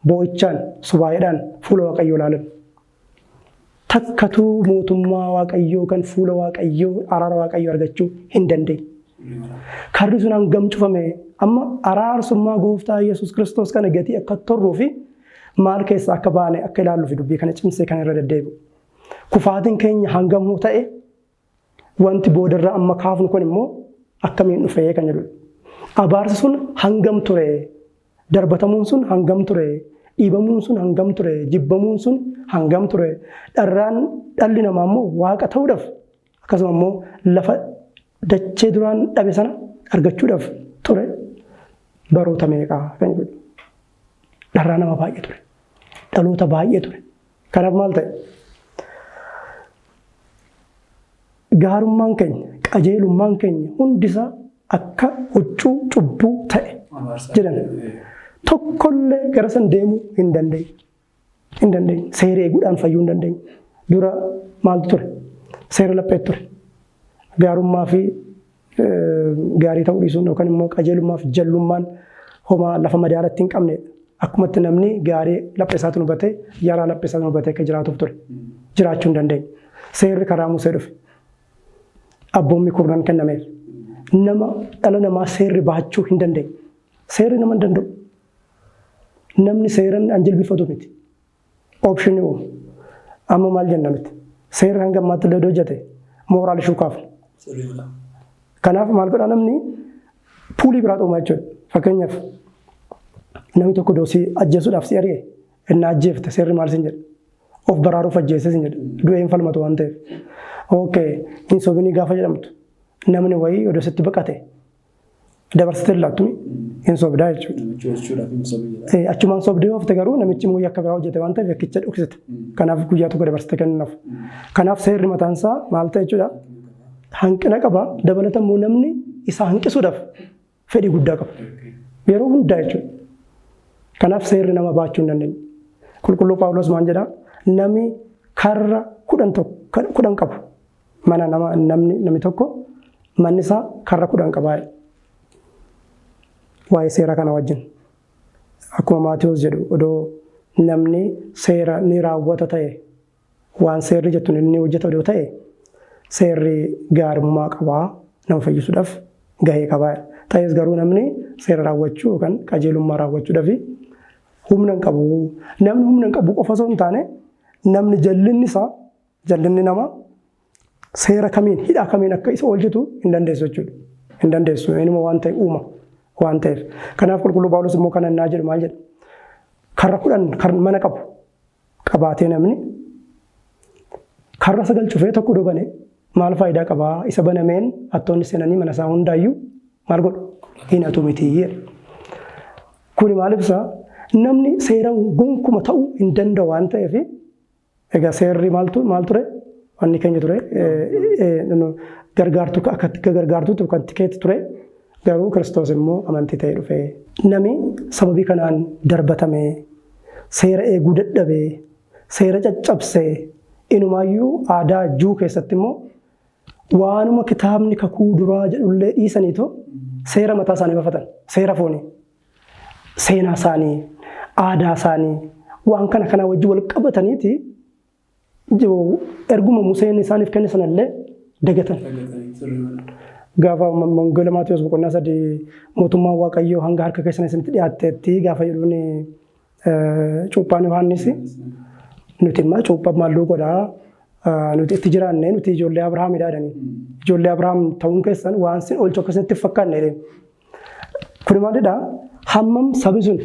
boo'ichaan, subaa'eedhaan fuula Waaqayyoo ilaalan. Takkatuu mootummaa Waaqayyoo kan fuula Waaqayyoo, araara Waaqayyoo argachuu hin dandeenye. Karri sun hangam cufame? Amma araarsummaa gooftaa Yesuus Kiristoos kana gatii akka torruu fi maal keessa akka baane akka ilaalluu fi dubbii kana cimsee kan irra deddeebi'u. Kufaatiin keenya hangam ta'e, wanti boodarra amma kaafnu kun immoo akkamiin dhufee kan jedhudha. Abaarsi sun hangam ture? Darbatamuun sun hangam ture? Dhiibamuun sun hangam ture? Jibbamuun sun hangam ture? Dharraan dhalli namaa immoo waaqa ta'uudhaaf, akkasuma immoo lafa dachee duraan dhabe sana argachuudhaaf ture baroota meeqaa kan jedhu. Dharraa nama baay'ee ture. Dhaloota baay'ee ture. Kanaaf maal ta'e? Gaarummaan keenya, qajeelummaan keenya hundisaa akka huccuu cubbuu ta'e jedhan. Tokkollee gara san deemuu hin dandeenye. Hin dandeenye. Seera eeguudhaan fayyuu hin dandeenye. Dura maaltu ture? Seera lapheetu ture. Gaarummaa fi gaarii ta'uu dhiisuun yookaan immoo qajeelummaa fi jallummaan homaa lafa madaalatti hin qabnedha. Akkumatti namni gaarii laphee isaatiin hubatee, yaraa laphee isaatiin hubatee akka jiraatuuf ture. Jiraachuu hin dandeenye. Seerri karaa Musee dhufe. Abboommi kurnan kennameef. Nama dhala namaa seerri baachuu hin dandeenye. Seerri nama hin danda'u. Namni seeran an jilbifatu miti. Option uumu. Amma maal jenna nuti? Seerri hanga ammaatti illee hojjete moral issue kaafna. Kanaaf maal godhaa? Namni puulii biraa dhuuma jechuudha. Fakkeenyaaf namni tokko doosii ajjeesuudhaaf si ari'e, inni ajjeefte, seerri maal sin jedha? Of baraaruuf ajjeese sin jedha. Du'ee hin falmatu waan ta'eef. Okay, hin sobinii gaafa jedhamtu, namni wayii odoo sitti baqate dabarsitee laattu, hin sobdaa jechuudha. Namichi oolchuudhaaf hin sobe jedha. Achumaan sobdee oofte, garuu namichi immoo yakka biraa hojjete waan ta'eef yakkicha dhoksite. Kanaaf guyyaa tokko dabarsitee kennuuf. Kanaaf seerri mataan isaa maal ta'e jechuudha? Hanqina qaba. Dabalata immoo namni isa hanqisuudhaaf fedhii guddaa qaba. Yeroo hundaa jechuudha. Kanaaf seerri nama baachuu hin dandeenye. Qulqulluu Phaawulos maal jedhaa? Namni karra 10 tokko 10 qabu. Mana nama namni namni tokko manni isaa karra 10 qabaa. Waa'ee seera kana wajjin. Akkuma Maatiyuus jedhu, odoo namni seera ni raawwata ta'e, waan seerri jettu inni hojjeta odoo ta'e, seerri gaarummaa qabaa, nama fayyisuudhaaf gahee qabaa. Ta'es garuu namni seera raawwachuu yookaan qajeelummaa raawwachuudhaaf humna hin qabu. Namni humna hin qabu qofa osoo hin taane, namni jallinni isaa, jallinni namaa seera kamiin, hidhaa kamiin akka isa oolchitu hin dandeessu jechuudha. Hin dandeessu, inuma waan ta'e uuma waan ta'eef. Kanaaf Qulqulluu Phaawulos immoo kana innaa jedhu maal jedha? Karra 10 kan mana qabu qabaatee, namni karra sagal cufee tokko dobane Maal faayidaa qabaa? Isa banameen hattoonni seenanii mana isaa hundaayyuu maal godhu? Hin hatu miti jedhe. Kuni maal ibsaa? Namni seeraan gonkuma ta'uu hin danda'u waan ta'eef, egaa seerri maal ture? Wanni keenya ture gargaartuu, akka gargaartuutti kan tikeetti ture. Garuu Kiristoos immoo amantii ta'ee dhufe. Nami sababii kanaan darbatame, seera eeguu dadhabee, seera caccabsee, inumaayyuu aadaa Juu keessatti immoo waanuma kitaabni kakuu duraa jedhullee dhiisaniitoo seera mataa isaanii baafatan, seera foonii, seenaa isaanii, aadaa isaanii, waan kana kana wajjin wal qabataniiti erguma Museen isaaniif kenne sanallee dagatan. Gaafa Wangeela Maatiyus boqonnaa 3, mootummaan Waaqayyoo hanga harka keessan isinitti dhiyaatteetti gaafa jedhuun, cuuphaan Yohaannis, nuti immoo cuuphaa maalluu godhaa nuti itti jiraanne, nuti ijoollee Abrahaamidha jedhanii. Ijoollee Abrahaam ta'uun keessan waan sin oolchu akkasinitti fakkaanne jedheen. Kuni maalidhaa? Hammam sabi sun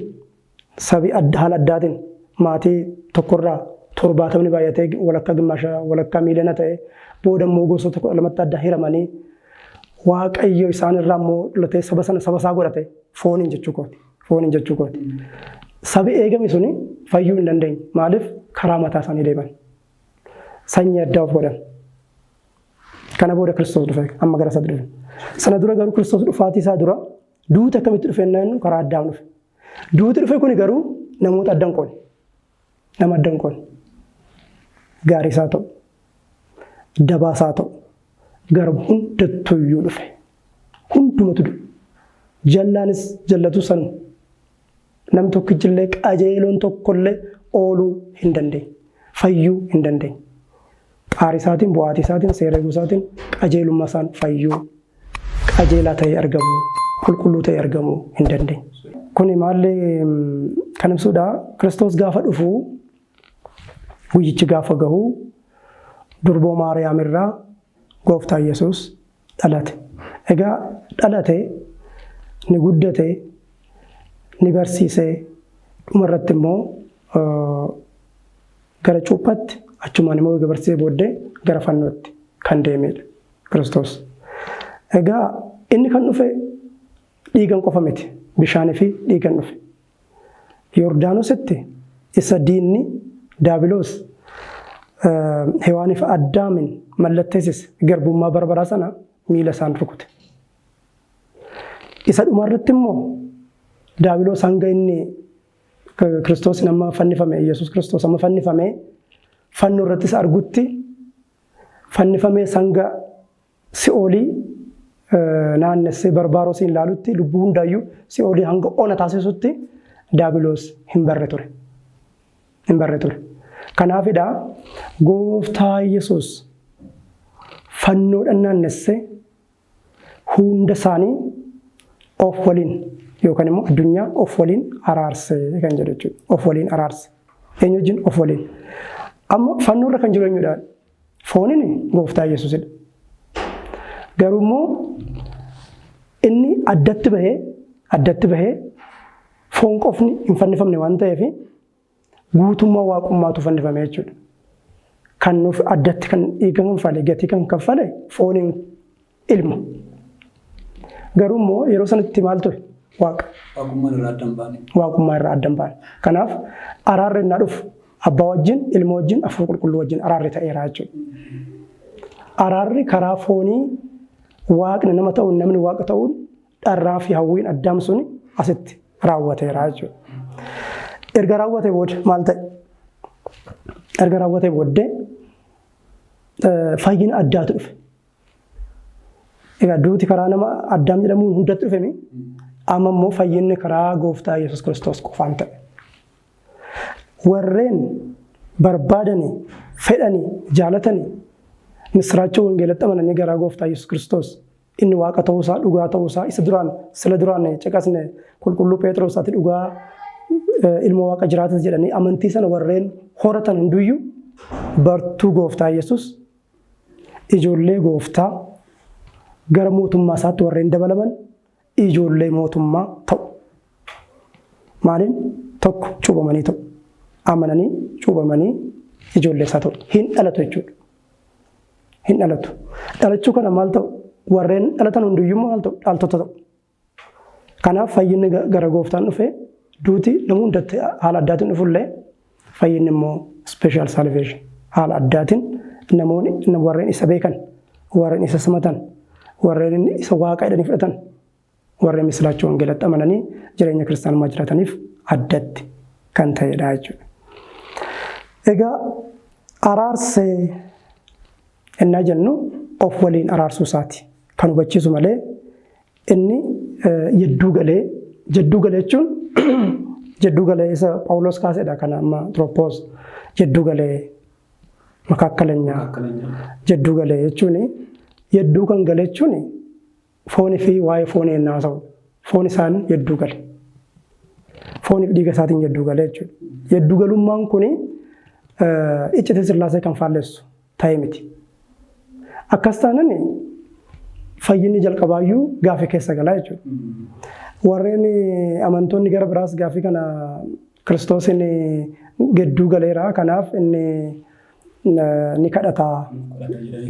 sabi haala addaatiin maatii tokkorraa 70ni baay'atee walakkaa, gimmaasha walakkaa miiliyoona ta'e, booda immoo gosoota 12tti adda hiramanii, Waaqayyo isaan irraa immoo dhalatee saba sana saba isaa godhate, fooniin jechuu kooti. Fooniin jechuu kooti. Sabi eegame suni fayyuu hin dandeenye. Maaliif? Karaa mataa isaanii deeman. Sanyii addaa of godhan. Kana booda Kiristoos dhufe, amma gara isaatti dhufe. Sana dura garuu, Kiristoos dhufaatii isaa dura, duuti akkamitti dhufe jennaan, karaa Addaam dhufe. Duuti dhufe kuni garuu namoota adda hin qoonne. Nama adda hin qoonne. Gaarii isaa ta'u, dabaa isaa ta'u, gara hundattuyyuu dhufe. Hundumatu du'e. Jallaanis jallatu sanuma. Namni tokkichillee qajeeloon tokkollee ooluu hin dandeenye. Fayyuu hin dandeenye. Xaarii isaatiin, bu'aatii isaatiin, seera eeguu isaatiin, qajeelummaa isaan fayyuu, qajeelaa ta'ee argamuu, qulqulluu ta'ee argamuu hin dandeenye. Kuni maalli kan ibsudha? Kiristoos gaafa dhufu, guyyichi gaafa gahu, durboo Maariyaam irraa gooftaa Yesuus dhalate. Egaa dhalate, ni guddate, ni barsiise, dhumarratti immoo gara cuuphaatti, achumaan immoo eega barsiisee booddee gara fannootti kan deemedha Kiristoos. Egaa inni kan dhufe dhiigan qofa miti, bishaanii fi dhiigan dhufe. Yordaanositti isa diinni Daabiloos Hewaaniif Addaamin mallatteessise, garbummaa bara baraa sana miila isaan rukute. Isa dhumarratti immoo Daabiloos hanga inni Kiristoos nama fannifame, Yesuus Kiristoos amma fannifame, fannoo irratti isa argutti, fannifamee hanga si'oolii naannessee barbaarosiin ilaalutti, lubbuu hundaayyuu si'oolii hanga ona taasisutti Daabiloos hin barre ture. Hin barre ture. Kanaafidha gooftaa Yesuus fannoodhaan naannessee hunda isaanii of waliin yookaan immoo addunyaa of waliin araarse kan jedhu jechuudha. Of waliin araarse. Eenyu wajjin? Of waliin. Amma fannoorra kan jiru eenyudha? Fooniin gooftaa Yesuusidha. Garuu immoo inni addatti bahee foon qofni hin fannifamne waan ta'eef, guutummaa waaqummaatu fannifame jechuudha. Kan nuuf addatti kan dhiiga kanfale, gatii kan kaffale fooniin ilma. Garuu immoo yeroo sanatti maal ture? Waaqa. Waaqummaan irraa adda hin baane. Waaqummaa irraa adda hin baane. Kanaaf araarri innaa dhufu abbaa wajjin, ilma wajjin, afuura qulqulluu wajjin araarri ta'eera jechuudha. Araarri karaa foonii waaqni nama ta'uun, namni waaqa ta'uun, dharraa fi hawwiin Addaam sun asitti raawwateera jechuudha. Erga raawwatee booda maal ta'e? Erga raawwatee booddee fayyina addaatu dhufe. Egaa duuti karaa nama Addaam jedhamuun hundatti dhufemi. Amma immoo fayyinni karaa gooftaa Yesuus Kiristoos qofaan ta'e. Warreen barbaadanii, fedhanii, jaalatanii, misiraachoo wangeelatti amananii garaa gooftaa Yesuus Kiristoos inni waaqa ta'uusaa, dhugaa ta'uusaa, isa duraan sila duraan caqasne, qulqulluu Phexros ati dhugaa ilma waaqa jiraatas jedhanii amantii sana warreen horatan hunduyyuu bartuu gooftaa Yesuus, ijoollee gooftaa, gara mootummaa isaatti warreen dabalaman ijoollee mootummaa ta'u. Maaliin? Tokko, cuuphamanii ta'u. Amananii cuuphamanii ijoollee isaa ta'u. Hin dhalatu jechuudha. Hin dhalatu. Dhalachuu kana maal ta'u? Warreen dhalatan hunduyyuu maal ta'u? Dhaaltota ta'u. Kanaaf fayyinni gara gooftaan dhufe duuti nama hundatti haala addaatiin dhufullee fayyinni immoo special salvation haala addaatiin namoonni warreen isa beekan, warreen isa simatan, warreen isa waaqa jedhanii fudhatan, warreen misiraachuu wangeelatti amananii jireenya kiristaanummaa jiraataniif addatti kan ta'edha jechuudha. Egaa araarsee innaa jennu of waliin araarsuu isaati kan hubachiisu malee inni jedduu galee, jedduu galee jechuun jedduu galee isa Phaawulos kaasedha kana amma Tropos jedduu galee makakkalanyaa jedduu galee jechuun jedduu kan gale jechuun foonii fi waa'ee foonii ennaa ta'u foon isaan jedduu gale. Fooniif dhiiga isaatiin jedduu gale jechuudha. Jedduu galummaan kuni iccitii Sillaasee kan faallessu ta'e miti. Akkas taanaan fayyinni jalqabaayyuu gaafii keessa galaa jechuudha. Warreen amantoonni gara biraas gaafii kana Kiristoosiin gidduu galeera kanaaf inni ni kadhata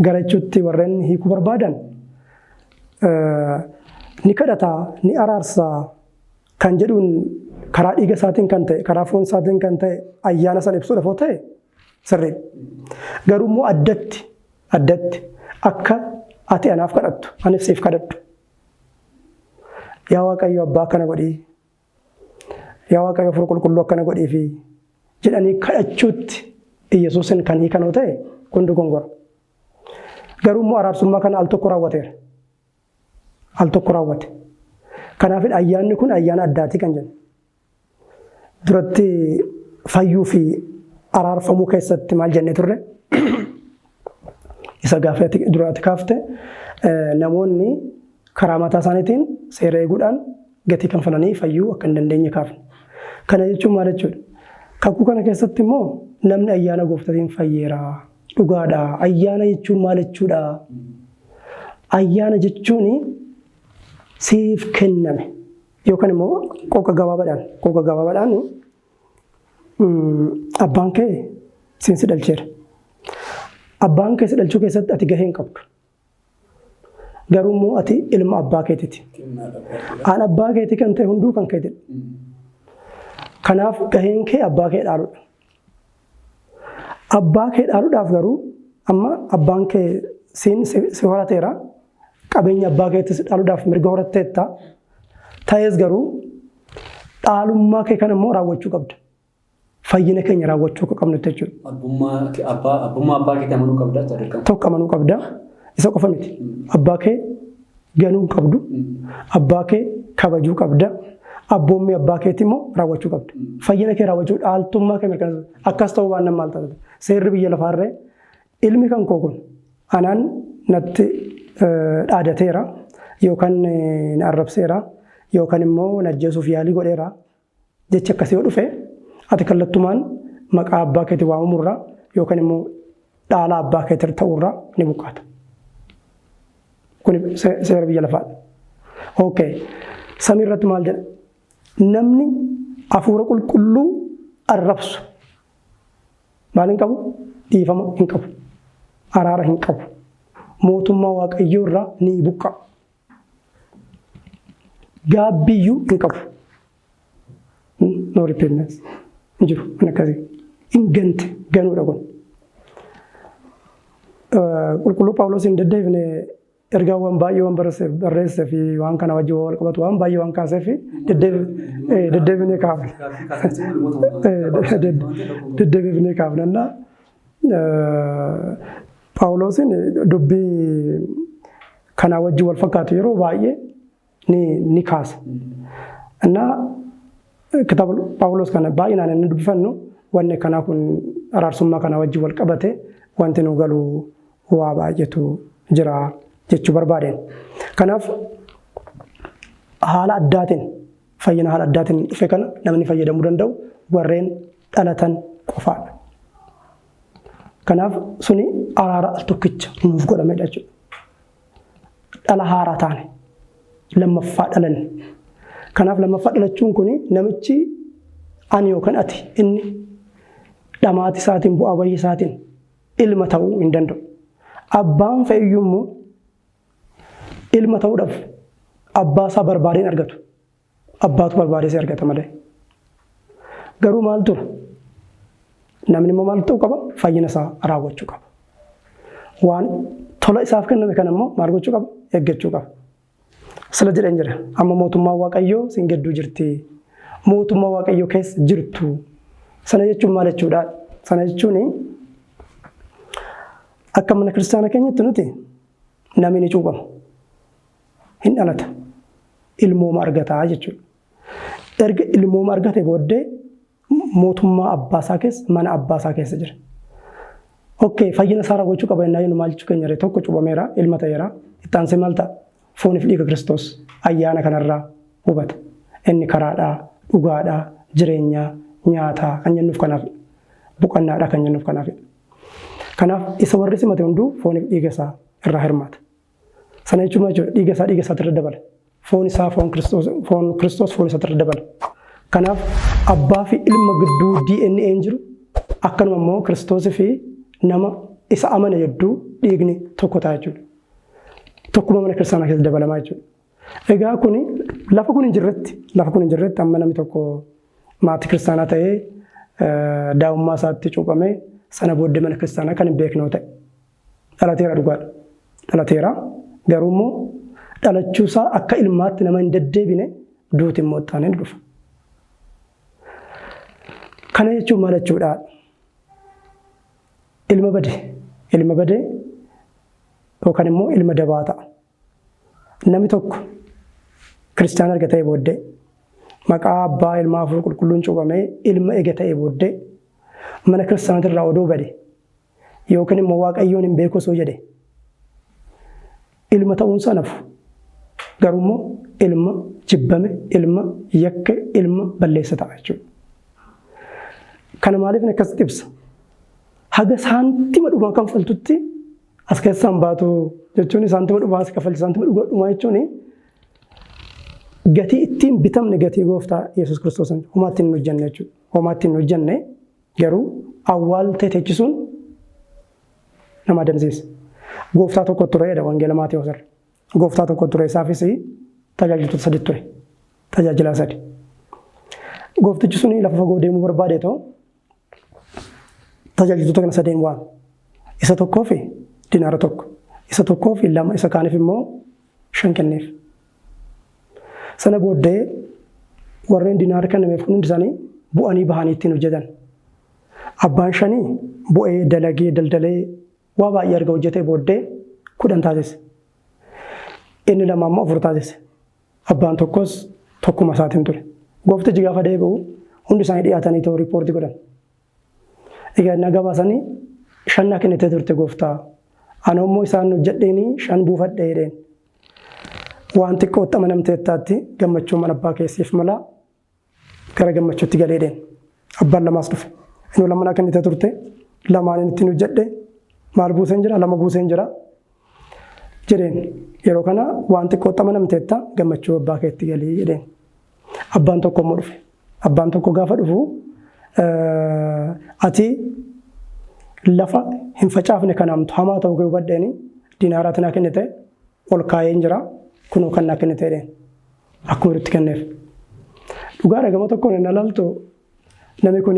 gara jechuutti warreen hiikuu barbaadan ni kadhata ni araarsa kan jedhuun karaa dhiiga isaatiin kan ta'e karaa foon isaatiin kan ta'e ayyaana sana ibsuudhaaf yoo ta'e sirriidha. Garuu immoo addatti addatti akka ati anaaf kadhattu anis siif kadhadhu. Yaa Waaqayyo abbaa akkana godhii, yaa Waaqayyo Hafuura Qulqulluu akkana godhii fi jedhanii kadhachuutti Iyyasuusin kan hiikan yoo ta'e kun dogongora. Garuu immoo araarsummaa kana al tokko raawwateera. Al tokko raawwate. Kanaaf ayyaanni kun ayyaana addaati kan jennu. Duratti fayyuu fi araarfamuu keessatti maal jennee turre? Isa gaaffii ati duraatti kaafte namoonni karaa mataa isaaniitiin seera eeguudhaan gatii kanfalanii fayyuu akka hin dandeenye kaafne. Kana jechuun maal jechuudha? Kakuu kana keessatti immoo namni ayyaana gooftaatiin fayyeera. Dhugaadha. Ayyaana jechuun maal jechuudha? Ayyaana jechuun siif kenname yookaan immoo qooqa gabaabaadhaan abbaan kee siin si dhalcheera. Abbaan kee si dhalchuu keessatti ati gahee hin qabdu. Garuu immoo ati ilma abbaa keetiiti. An abbaa keetii kan ta'e hunduu kan keetidha. Kanaaf gaheen kee abbaa kee dhaaluudha. Abbaa kee dhaaluudhaaf garuu amma abbaan kee siin si horateera. Qabeenya abbaa keetis dhaaluudhaaf mirga horatteetta. Ta'es garuu dhaalummaa kee kana immoo raawwachuu qabda. Fayyina keenya raawwachuu akka qabnutti jechuudha. Abbummaa abbaa keetti amanuu qabda jechuudha dirqama. Tokko amanuu qabda. Isa qofa miti. Abbaa kee ganuu hin qabdu. Abbaa kee kabajuu qabda. Abboommii abbaa keetii immoo raawwachuu qabda. Fayyina kee raawwachuu dhaaltummaa kee mirkaneessuu. Akkas ta'uu waan maal taate. Seerri biyya lafaarree ilmi kan koo kun anaan natti dhaadateera yookaan na arrabseera yookaan immoo na ajjeesuuf yaalii godheera jechi akkasii yoo dhufe ati kallattumaan maqaa abbaa keetii waamamurraa yookaan immoo dhaala abbaa keetii ta'urraa ni buqqaata. Kun seera biyya lafaadha. Okay. Samii irratti maal jedha? Namni hafuura qulqulluu arrabsu maal hin qabu? Dhiifama hin qabu. Araara hin qabu. Mootummaa Waaqayyoo irraa ni buqqa. Gaabbiyyuu hin qabu. No repentance. Hin jiru. Kan akkasii. Hin gante ganuudha kun. Qulqulluu Phaawulos hin deddeebine ergaawwan baay'ee waan barreessee fi waan kana wajjin wal qabatu waan baay'ee waan kaasee fi deddeebinee kaafne. Deddeebinee kaafnannaa Phaawulosin dubbii kanaa wajjin wal fakkaatu yeroo baay'ee ni kaasa. Innaa kitaaba Phaawulos kana baay'inaan inni dubbifannu wanni akkanaa kun araarsummaa kanaa wajjin wal qabate wanti nu galu waa baay'eetu jira jechuu barbaadeen. Kanaaf haala addaatiin fayyina haala addaatiin dhufe kana namni fayyadamuu danda'u warreen dhalatan qofaadha. Kanaaf suni araara al tokkicha nuuf godhamedha jechuudha. Dhala haaraa taane lammaffaa dhalanne. Kanaaf lammaffaa dhalachuun kun namichi ani yookaan ati inni dhamaati isaatiin bu'aa bayii isaatiin ilma ta'uu hin danda'u. Abbaan fe'iyyuu immoo ilma ta'uudhaaf abbaa isaa barbaadee hin argatu. Abbaatu barbaadee si argata malee. Garuu maal tura? Namni immoo maal ta'uu qaba? Fayyina isaa raawwachuu qaba. Waan tola isaaf kenname kana immoo maal gochuu qaba? Eeggachuu qaba. Sila jedheen jira. Amma mootummaan Waaqayyoo sin gidduu jirti. Mootummaa Waaqayyoo keessa jirtu. Sana jechuun maal jechuudha? Sana jechuun akka mana kiristaana keenyatti nuti namni ni cuuphama. Hin dhalata. Ilmooma argataa jechuudha. Erga ilmooma argate booddee mootummaa abbaa isaa keessa, mana abbaa isaa keessa jira. Okay, fayyina isaa raawwachuu qaba jennaa jennu maal jechuu keenya ree? Tokko cuuphameera, ilma ta'eera. Itti aansee maal ta'a? Fooniif dhiiga Kiristoos ayyaana kanarraa hubata. Inni karaadhaa, dhugaadhaa, jireenyaa, nyaataa kan jennuuf kanaafidha. Boqonnaadhaa kan jennuuf kanaafidha. Kanaaf isa warri simate hunduu fooniif dhiiga isaa irraa hirmaata. Sana jechuun maal jechuudha? Dhiiga isaa dhiiga isaatti irra dabala. Foon isaa foon Kiristoos, foon Kiristoos foon isaatti irra dabala. Kanaaf abbaa fi ilma gidduu DNA jiru, akkanuma immoo Kiristoosii fi nama isa amane gidduu dhiigni tokko ta'a jechuudha. Tokkuma mana kiristaanaa keessa dabalamaa jechuudha. Egaa kuni lafa kun hin jirretti amma namni tokko maatii kiristaanaa ta'ee, daa'ummaa isaatti cuuphamee, sana booddee mana kiristaanaa kan hin beekne ta'e, dhalateera, dhugaadha. Dhalateera, garuu immoo dhalachuusaa akka ilmaatti nama hin deddeebine, duuti immoo itti aanee dhufa. Kana jechuun maal jechuudha? Ilma bade yookaan immoo ilma dabaa ta'a. Namni tokko kiristaana erga ta'e booddee, maqaa abbaa, ilmaa, hafuura qulqulluun cuuphamee ilma ega ta'e booddee, mana kiristaanaatirraa odoo bade yookiin immoo Waaqayyoon hin beeku osoo jedhe, ilma ta'uunsaa nafu. Garuu immoo ilma jibbame, ilma yakke, ilma balleessa ta'a jechuudha. Kana maaliif akkasitti ibsa? Haga saantima dhumaa kanfaltutti as keessaan baatu jechuun, saantima dhumaa as kaffalti, saantima dhumaa jechuun gatii ittiin bitamne, gatii gooftaa Yesuus Kiristoos homaa ittiin hin hojjenne jechuudha. Homaa ittiin hin hojjenne, garuu awwaaltee teechisuun nama adamsiisa. Gooftaa tokko ture jedha Wangeela Maatewos irra. Gooftaa tokko ture, isaafis tajaajiltoota sadi ture. Tajaajilaa sadi. Gooftichi suni lafa fagoo deemuu barbaade ta'u tajaajiltoota kana sadeen waame. Isa tokkoo fi dinaara 1, isa tokkoo fi 2, isa kaaniif immoo 5 kenneef. Sana booddee warreen dinaara kennameef kun hundi isaanii bu'anii bahanii ittiin hojjetan. Abbaan shanii bu'ee dalagee daldalee waa baay'ee erga hojjetee booddee 10 taasise. Inni lama immoo 4 taasise. Abbaan tokkos tokkuma isaatiin ture. Gooftichi gaafa deebi'u hundi isaanii dhiyaatanii ta'uu riippoortii godhan. Egaa inni gabaasanii, "Shan naa kennitee turte gooftaa. Ani immoo isaan hojjedheenii 5 buufadhe" jedheen. "Waan xiqqootti amanamteettaatti, gammachuu mana abbaa keessiif mala, gara gammachuutti galee" jedheen. Abbaan lamaas dhufe. "Inni lama naa kennitee turte, lamaan ittiin hojjedhe, maal buuseen jira? 2 buuseen jira" jedheen. Yeroo kana, "Waan xiqqootti amanamteetta, gammachuu abbaa keetti galii" jedheen. Abbaan tokko immoo dhufe. Abbaan tokko gaafa dhufu, "Ati lafa hin facaafne kanaamtu hamaa ta'uu kee hubadheeni dinaaraati naa kennite, ol kaayeen jira, kunoo kan naa kennite" jedheen. Akkuma itti kenneef. Dhugaadha, gama tokkoon hin ilaaltu, namni kun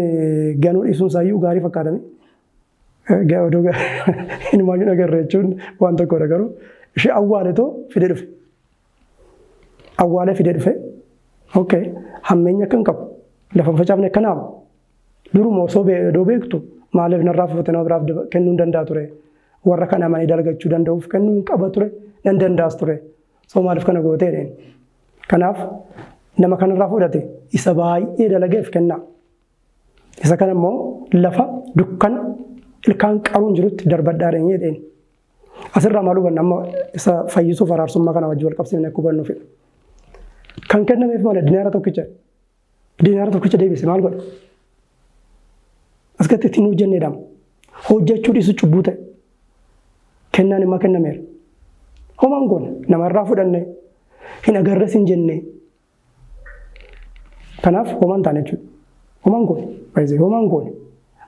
ganuu dhiisuun isaayyuu gaarii fakkaatame. Oduu hinumaayyuu agarre jechuun waan tokkodha, garuu ishee awwaaletoo fidee dhufe. Awwaalee fidee dhufe. Okay, hammeenya akka hin qabu. Lafa hin facaafne akka naamu. Duruma osoo odoo beektu maaliif narraa fuute? Nama biraaf kennuu hin danda'a ture. Warra kana amanii dalagachuu danda'uuf kennuu hin qaba ture. Nan danda'as ture. So maaliif kana gootee jedheen. Kanaaf nama kanarraa fudhate isa baay'ee dalageef kennaa. Isa kana immoo lafa dukkana ilkaan qaruun jirutti darbadhaa jedheen. Asirraa maal hubanna? Amma isa fayyisuuf araarsummaa kana wajjin wal qabsiifne akka hubannuufidha. Kan kennameef maali? Dinaara tokkicha. Dinaara tokkicha deebise maal godha? As gatti ittiin hojjenneedha. Hojjechuu dhiisu cubbuu ta'e. Kennaan immoo kennameera. Homaan goone namarraa fudhanne, hin agarres hin jenne. Kanaaf homaan taane jechuudha. Homaan goone. Baay'ee homaan goone.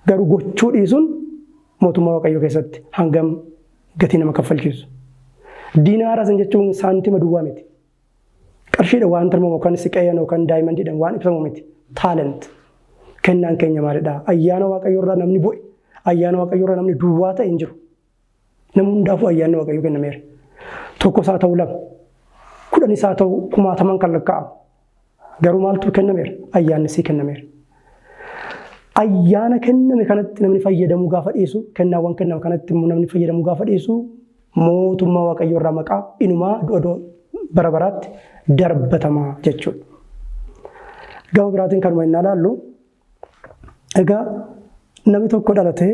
Garuu gochuu dhiisuun mootummaa Waaqayyoo keessatti hangam Gatii nama kaffalchiisu. Diinaara san jechuun saantima duwwaa miti. Qarshiidha waan tilmaamu yookaan siqeeyyan yookaan daayimandiidhaan waan ibsamu miti. Talent. Kennaan keenya maalidha? Ayyaana Waaqayyoo irraa namni bu'e, ayyaana Waaqayyoo irraa namni duwwaa ta'e hin jiru. Nama hundaafuu ayyaanni Waaqayyoo kennameera. Tokkos haa ta'u lama, kudhanis haa ta'u kumaataman kan lakkaa'amu. Garuu maaltu kennameera? Ayyaanni sii kennameera. Ayyaana kenname kanatti namni fayyadamuu gaafa dhiisu, kennaawwan kenname kanatti immoo namni fayyadamuu gaafa dhiisu, mootummaa Waaqayyoo irraa maqaa inumaa du'a du'a bara baraatti darbatamaa jechuudha. Gama biraatiin kanuma inni ilaallu, egaa namni tokko dhalatee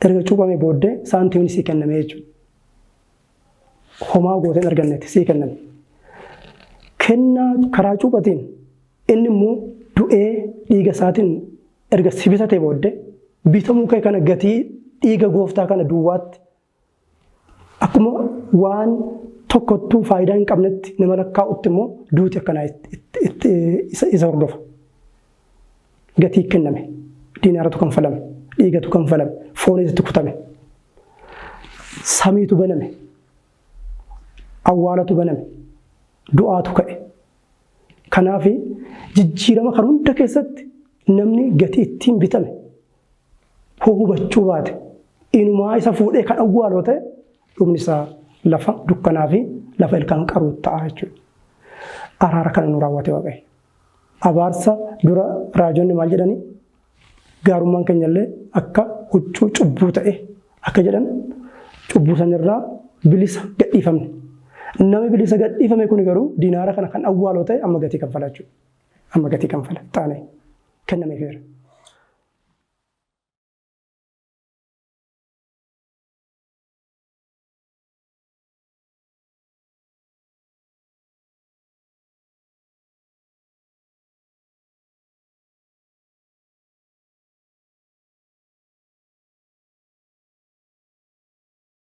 erga cuuphamee booddee saantiimni sii kenname jechuudha. Homaa gootee hin argannetti sii kenname. Kennaa karaa cuuphatiin inni immoo du'ee dhiiga isaatiin erga si bitatee booddee bitamuu kee kana gatii dhiiga gooftaa kana duwwaatti akkuma waan tokkottuu faayidaa hin qabnetti nama lakkaa'utti immoo duuti akkanaa isa hordofa. Gatii kenname. Diinaaratu kanfalame. Dhiigatu kanfalame. Foonitu itti kutame. Samiitu baname. Awwaalatu baname. Du'aatu ka'e. Kanaaf jijjiirama kan hunda keessatti namni gatii ittiin bitame hoo hubachuu baate inumaa isa fuudhee kan awwaaloo ta'e dhumni isaa lafa dukkanaa fi lafa ilkaan qaruu ta'a jechuudha. Araara kana nu raawwate Waaqayyo. Abaarsa dura raajonni maal jedhani? Gaarummaan keenya illee akka huccuu cubbuu ta'e akka jedhan cubbuu sanirraa bilisa gadhiifamne. Namni bilisa gadhiifame kun garuu dinaara kana kan awwaaloo ta'e amma gatii kanfala jechuudha. Amma gatii kanfala xaanee kennameefeera.